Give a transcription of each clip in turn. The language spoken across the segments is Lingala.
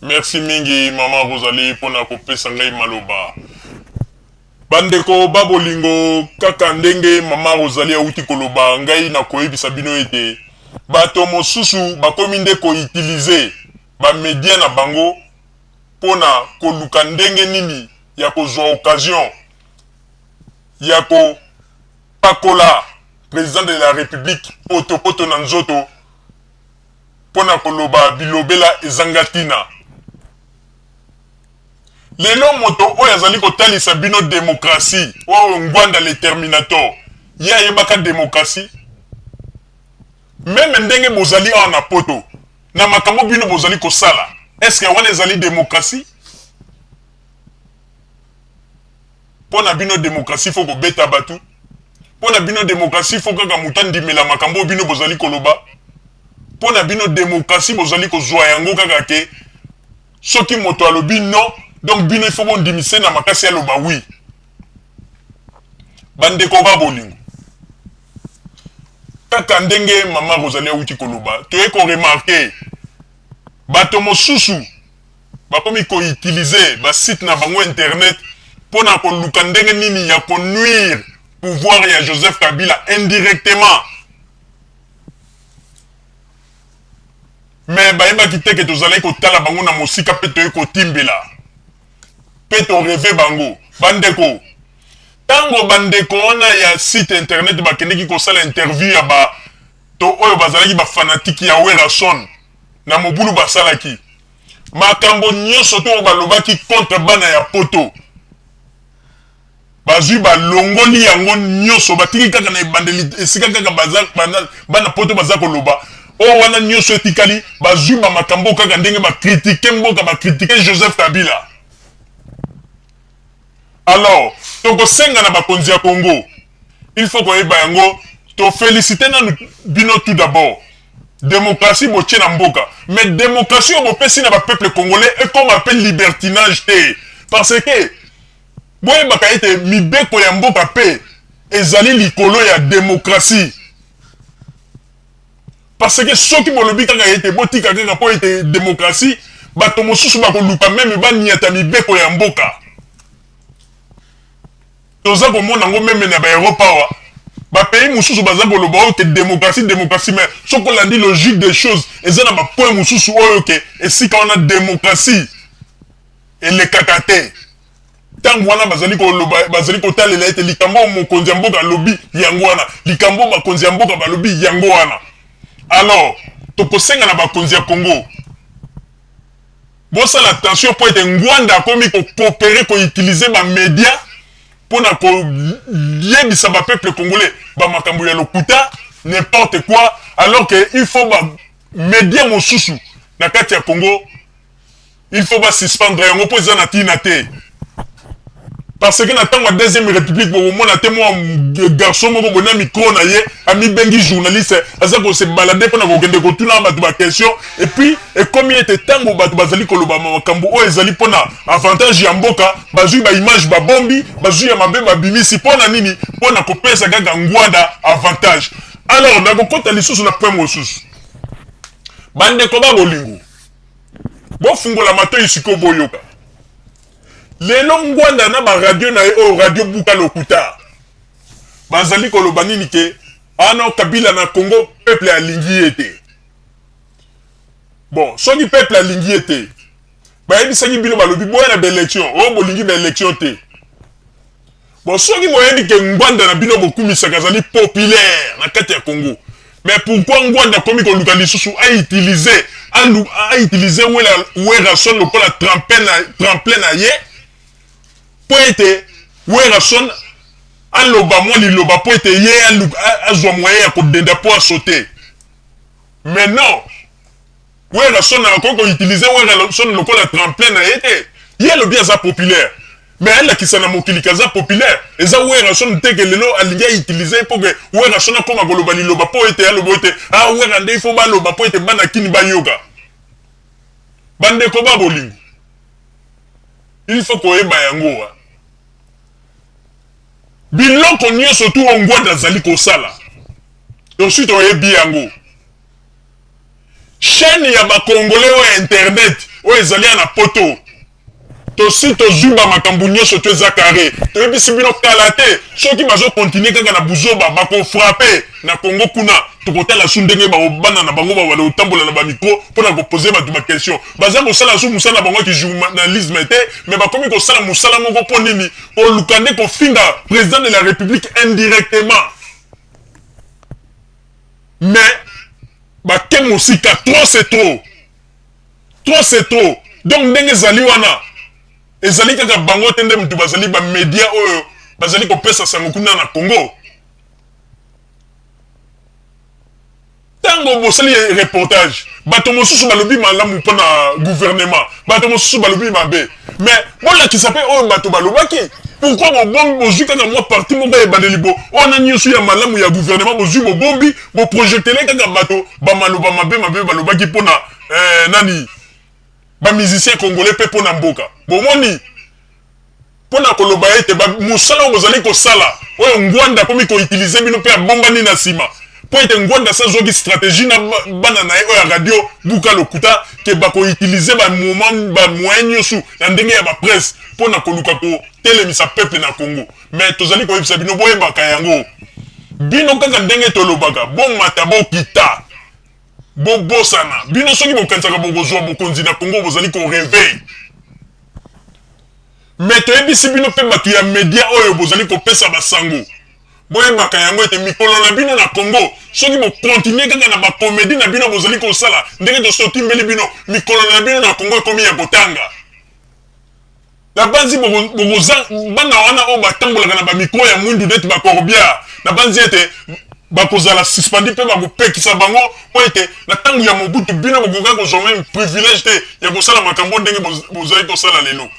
Merci mingi maman Rosalie pona kopesa ngai maloba. Bandeko ba bolingo, kaka ndenge mama Rosalie awuti koloba, ngai nakoyebisa bino ete bato mosusu bakomi nde ko utiliser ba media na bango pona koluka ndenge nini ya kozua occasion ya kopakola president de la republique potopoto na nzoto pona koloba bilobela ezanga tina. Lelo moto oyo azali kotalisa bino democratie, oyo Ngwanda le terminator, ye ayebaka democratie? Meme ndenge bozali awa na poto, na makambo bino bozali kosala, est ce que wana ezali democratie? Mpo na bino democratie faut kobeta batu? Mpo na bino democratie faut kaka moto andimela makambo oyo bino bozali koloba? Mpo na bino democratie bozali kozua yango kaka ke soki moto alobi non, donc bino il faut bondimisa ye na makasi aloba oui? Bandeko ba bolingo, kaka ndenge mama Rosalie awuti koloba, toye ko remarquer bato mosusu bakomi ko utiliser ba sites na bango internet pona koluka ndenge nini ya ko nuire pouvoir ya Joseph Kabila indirectement. Mais bayebaki te ke tozalaki kotala bango na mosika pe toye kotimbela pe to rever bango. Bandeko, tango bandeko wana ya site internet bakendeki kosala interview ya ba to oyo bazalaki ba fanatiques ya Werrason na mobulu basalaki, makambo nionso to oyo balobaki contre bana ya poto, Bazui ba longoli yango nioso batiki kaka na ebandeli esika kaka baza bana poto baza koloba oyo wana nioso etikali bazui ba makambo kaka ndenge ba critique mboka ba critique Joseph Kabila alors tokosenga na bakonzi ya Congo il faut koyeba yango to felicite nanu bino tout d'abord democratie botie na mboka mais democratie oyo bopesi na ba peuple congolais ekoma pe libertinage te parce que Boyebaka ete mibeko ya mboka mpe ezali likolo ya democratie. Parce que soki bolobi kaka ete botika kaka mpo ete democratie, bato mosusu bakoluka meme baniata mibeko ya mboka. Toza komona yango meme na ba Europe awa, ba pays mosusu baza koloba oyo ke democratie, democratie, mais soki olandi logique des choses, eza na ba points mosusu oyo ke esika wana democratie elekaka te. Ntango wana bazali koloba, bazali kotalela ete likambo oyo mokonzi ya mboka alobi yango wana, likambo oyo bakonzi ya mboka balobi yango wana. Alors, tokosenga na bakonzi ya Congo bosala attention mpo ete Ngwanda akomi ko cooperer, ko utiliser ba media mpo na koyebisa ba peuple congolais ba makambo ya lokuta, n'importe quoi, alors que il faut ba media mosusu na kati ya Congo Il faut ba suspendre yango po eza na tina te. Parce que na tango ya deuxième république bokomona te mwa garçon moko boye na micro na ye amibengi journaliste aza ko se balader pona kokende kotuna bato ba question et puis ekomi ete tango bato bazali koloba makambo oyo ezali pona avantage ya mboka bazwi ba image babombi bazwi ya mabe babimisi pona nini pona kopesa kaka Ngwanda avantage. Alors nakokota lisusu na point mosusu bandeko ba bolingo. Bofungola matoyi sikoyo boyoka. Lelo Ngwanda na ba radio na ye oyo radio buka lokuta bazali koloba nini ke ah non Kabila na Congo peuple alingi ye te. Bon soki peuple alingi ye te bayebisaki bino balobi boya na ba election oyo bolingi ba election te. Bon soki boyebi ke Ngwanda na bino bokumisaka azali populaire na kati ya Congo mais pourquoi Ngwanda akomi koluka lisusu a utiliser a utiliser Werrason lokola tremplin na tremplin na ye mpo ete Werrason aloba mwa liloba mpo ete ye azwa moyen ya kodenda mpo a sauter mais non Werrason akoki ko utiliser Werrason lokola tremplin na ye te. Ye alobi aza populaire. Mais alakisa na mokili ke aza populaire. Eza Werrason te ke lelo alingi a utiliser ye po ke Werrason akoma koloba liloba po ete aloba ete ah Werra nde il faut baloba po ete bana Kin bayoka. Ba ndeko ba bolingo. Il faut koyeba yango. Biloko nionso tout oyo Ngwanda azali kosala. Ensuite oyebi yango. Chaine ya ba congolais oyo ya internet. oyo ezali ya na poto. Tosi tozui ba makambo nioso to eza carre. Toyebisi bino kala te soki bazo continuer kaka na buzoba bako frapper na Congo kuna tokotala su ndenge bako bana na bango babanda kotambola na ba micro pona ko poser batu ba question. Baza kosala su musala na bango ya ki journalisme te mais bakomi kosala musala moko po nini? Koluka nde kofinga president de la republique indirectement. Mais bake mosika trop c'est trop. Trop c'est trop donc ndenge ezali wana ezali kaka bango te nde mutu bazali ba media oyo bazali kopesa sango kuna na Congo. Tango bosali reportage bato mosusu balobi malamu mpo na gouvernement, bato mosusu balobi mabe mais bolakisa pe oyo bato balobaki. Pourquoi bobombi bozwi kaka mwa partie moko ya ebandeli bo wana nyonso ya malamu ya gouvernement bozwi bobombi bo projetele kaka bato ba maloba mabe mabe balobaki mpo na eh, nani ba musiciens congolais mpe mpo na mboka. Bomoni mpo na koloba ete mosala oyo bozali kosala oyo Ngwanda akomi ko utiliser bino mpe abombani na nsima mpo ete Ngwanda asi azwaki strategie na bana na ye oyo ya radio buka lokuta ke bako utiliser ba moment ba moyen nyoso na ndenge ya ba presse mpo na koluka kotelemisa peuple na Congo. Mais tozali koyebisa bino boyebaka yango bino kaka ndenge tolobaka bomata bokita bobosana bino soki bokanisaka bokozwa bokonzi na Congo bozali ko rever. Mais toyebisi bino pe batu ya media oyo bozali kopesa ba sango boyebaka yango ete mikolo na bino na Congo soki bo continuer kaka na ba comedie na bino bozali kosala ndenge tosi totimbeli bino mikolo na bino na Congo ekomi ya kotanga. Nabanzi bokoza bana wana oyo batambolaka na ba micro ya mwindu neti ba corbillard nabanzi ete bakozala suspendu mpe bakopekisa bango mpo ete na ntango ya Mobutu bino bokokaki kozwa meme privilège te ya kosala makambo ndenge bozali kosala lelo.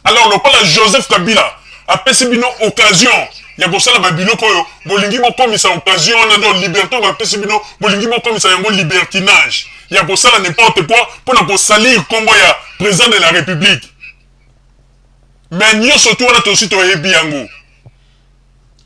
Alors lokola Joseph Kabila apesi bino occasion ya kosala ba biloko oyo bolingi bokomisa occasion wana donc liberte oyo bapesi bino bolingi bokomisa yango libertinage ya kosala n'importe quoi mpo na kosalir nkombo ya president de la republique. Mais nioso tout wana tosi toyebi yango.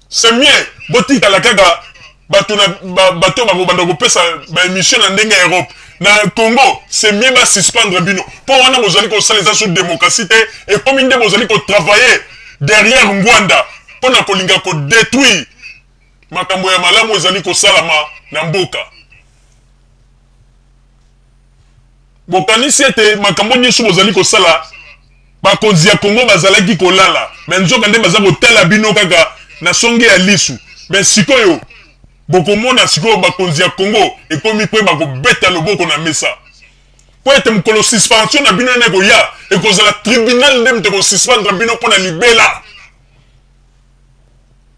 C'est mieux botikala kaka bato na bato bakobanda kopesa ba emission na ndenge ya Europe. Na Congo c'est mieux ba suspendre bino po wana bozali kosala eza sous démocratie te, ekomi nde bozali ko travailler derrière Ngwanda pona kolinga ko detruire makambo ya malamu ezali kosalama na mboka. Bokanisi ete makambo nyonso bozali kosala, bakonzi ya Congo bazalaki kolala, mais nzoka nde baza kotala bino kaka na songe ya lisu. Mais sikoyo bokomona sikoyo bakonzi ya Congo ekomi pe bakobeta loboko na mesa. Po ete mokolo suspension na bino wana ekoya, ekozala tribunal nde moto eko suspendre bino mpo na libela.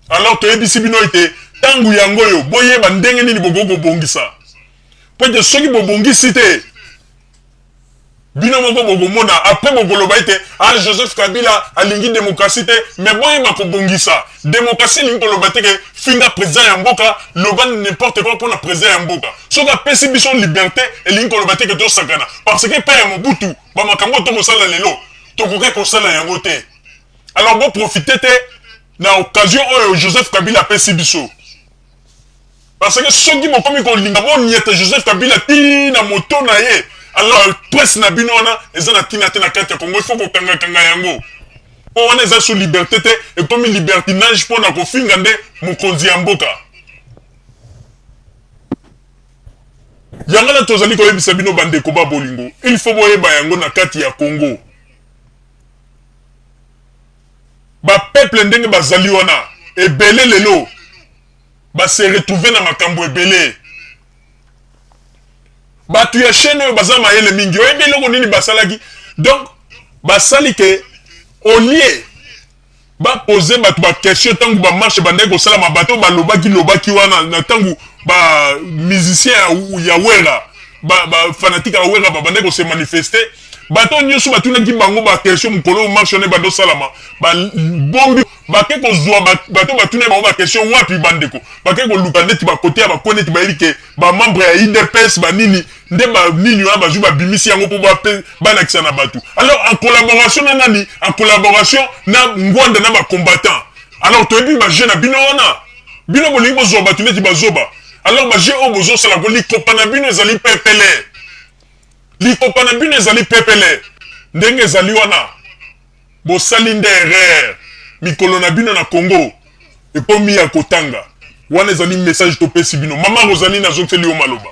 Alors toyebisi bino ete tango yango oyo boyeba ndenge nini bokoki kobongisa. Po ete soki bobongisi te, bino moko bokomona après bokoloba ete ah Joseph Kabila alingi democratie te, mais boyeba kobongisa. Democratie elingi koloba te ke finga president ya mboka, loba n'importe quoi pona president ya mboka. Soki apesi biso liberte, elingi koloba te ke tosakana. Parce que epai ya Mobutu, ba makambo oyo tokosala lelo, tokokaki kosala yango te. Alors bo profiter te na occasion oyo Joseph Kabila apesi biso. Parce que soki bokomi kolinga boniata Joseph Kabila ti na moto na ye, alors presse na bino wana eza na tina te na kati ya Congo, il faut kokanga kanga yango. Po wana eza sous liberté te, ekomi libertinage po na kofinga nde mokonzi ya mboka. Yango wana tozali koyebisa bino bandeko ba bolingo, il faut boyeba yango na kati ya Congo. Ba peuple ndenge bazali wana ebele lelo ba se retrouver na makambo ebele. Batu ya chaine oyo baza mayele mingi, oyebi eloko nini basalaki? Donc basali ke au lieu ba poser batu ba question tangu ba marche ebandaki kosalama, bato oyo balobaki lobaki wana na tangu ba musiciens ya Werra, ba ba fanatique ya Werra babandaki ko se manifester, bato oyo nioso batunaki bango ba question mokolo oyo marche wana ebanda osalama, ba bombi Bake kozua bato batuna bango ba question wapi ba ndeko bake koluka neti ba kote ya ba coin neti bayebi ke ba membre ya udps ba nini nde ba nini wana bazui ba bimisi yango po ba balakisa na batu alors en collaboration na nani en collaboration na ngwanda na ba combattant alors toyebi ba jeu na bino wana bino bolingi bozua batu neti ba zoba alors ba jeu oyo bozosala ko likopa na bino ezali pepele. Likopa na bino ezali pepele ndenge ezali wana. Bosali nde erreur. Mikolo na bino na Congo ekomi ya kotanga. Wana ezali message topesi bino. Mama Rosalie, nazongiseli yo maloba.